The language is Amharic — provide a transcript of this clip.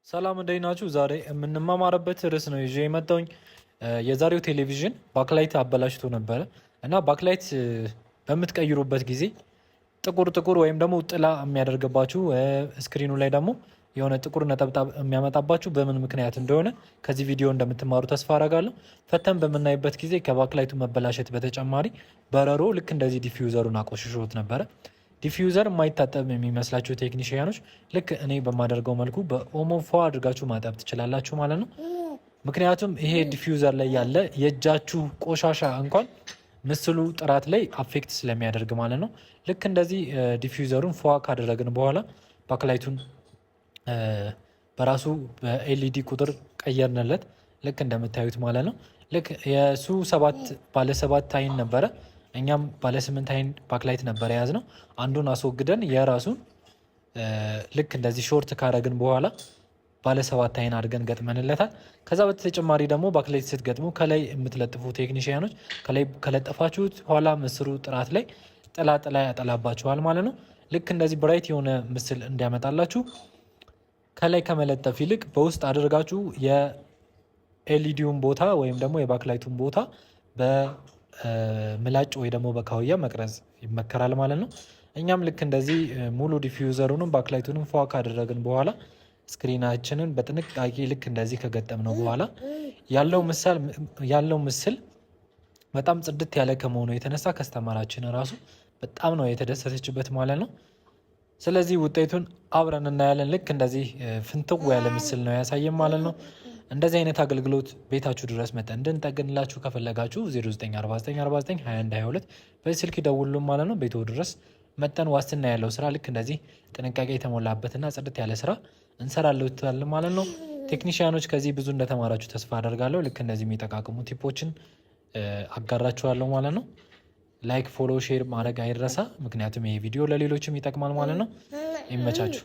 ሰላም እንዴት ናችሁ? ዛሬ የምንማማርበት ርዕስ ነው ይዤ የመጣሁኝ። የዛሬው ቴሌቪዥን backlight አበላሽቶ ነበረ እና backlight በምትቀይሩበት ጊዜ ጥቁር ጥቁር ወይም ደግሞ ጥላ የሚያደርግባችሁ፣ screen ኑ ላይ ደግሞ የሆነ ጥቁር ነጠብጣብ የሚያመጣባችሁ በምን ምክንያት እንደሆነ ከዚህ ቪዲዮ እንደምትማሩ ተስፋ አረጋለሁ። ፈተን በምናይበት ጊዜ ከ backlight ኡ መበላሸት በተጨማሪ በረሮ ልክ እንደዚህ diffuser ኡን አቆሽሾት ነበረ። Diffuser የማይታጠብ የሚመስላችሁ ቴክኒሽያኖች ልክ እኔ በማደርገው መልኩ በኦሞ ፏ አድርጋችሁ ማጠብ ትችላላችሁ ማለት ነው። ምክንያቱም ይሄ diffuser ላይ ያለ የእጃችሁ ቆሻሻ እንኳን ምስሉ ጥራት ላይ affect ስለሚያደርግ ማለት ነው። ልክ እንደዚህ diffuser ኡን ፏ ካደረግን በኋላ backlight ኡን በራሱ በ LED ቁጥር ቀየርንለት፣ ልክ እንደምታዩት ማለት ነው። ልክ የሱ ሰባት ባለ 7 አይን ነበረ፣ እኛም ባለ 8 አይን backlight ነበረ የያዝነው። አንዱን አስወግደን የራሱን ልክ እንደዚህ short ካረግን በኋላ ባለ 7 አይን አድርገን ገጥመንለታል። ከዛ በተጨማሪ ደግሞ backlight ስትገጥሙ ከላይ የምትለጥፉ ቴክኒሽያኖች ከላይ ከለጠፋችሁት ኋላ ምስሉ ጥራት ላይ ጥላ ጥላ ያጠላባችኋል ማለት ነው። ልክ እንደዚህ bright የሆነ ምስል እንዲያመጣላችሁ ከላይ ከመለጠፍ ይልቅ በውስጥ አድርጋችሁ የ LED ውን ቦታ ወይም ደግሞ የ backlight ኡን ቦታ በምላጭ ወይ ደግሞ በካውያ መቅረጽ ይመከራል ማለት ነው። እኛም ልክ እንደዚህ ሙሉ diffuser ኡንም backlight ኡንም ፏ ካደረግን በኋላ screen ኣችንን በጥንቃቄ ልክ እንደዚህ ከገጠምነው በኋላ ያለው ምስል በጣም ጽድት ያለ ከመሆኑ የተነሳ customer ኣችን ራሱ በጣም ነው የተደሰተችበት ማለት ነው። ስለዚህ ውጤቱን አብረን እናያለን። ልክ እንደዚህ ፍንትው ያለ ምስል ነው ያሳየን ማለት ነው። እንደዚህ አይነት አገልግሎት ቤታችሁ ድረስ መጠን እንድንጠግንላችሁ ከፈለጋችሁ 0949492122 በዚህ ስልክ ይደውሉልን ማለት ነው። ቤቶ ድረስ መጠን ዋስትና ያለው ስራ ልክ እንደዚህ ጥንቃቄ የተሞላበትና ጽድት ያለ ስራ እንሰራለታለን ማለት ነው። ቴክኒሽያኖች ከዚህ ብዙ እንደተማራችሁ ተስፋ አደርጋለሁ። ልክ እንደዚህ የሚጠቃቅሙ tip ኦችን አጋራችኋለሁ ማለት ነው። Like፣ follow፣ share ማድረግ አይረሳ። ምክንያቱም ይሄ ቪዲዮ ለሌሎችም ይጠቅማል ማለት ነው። ይመቻችሁ።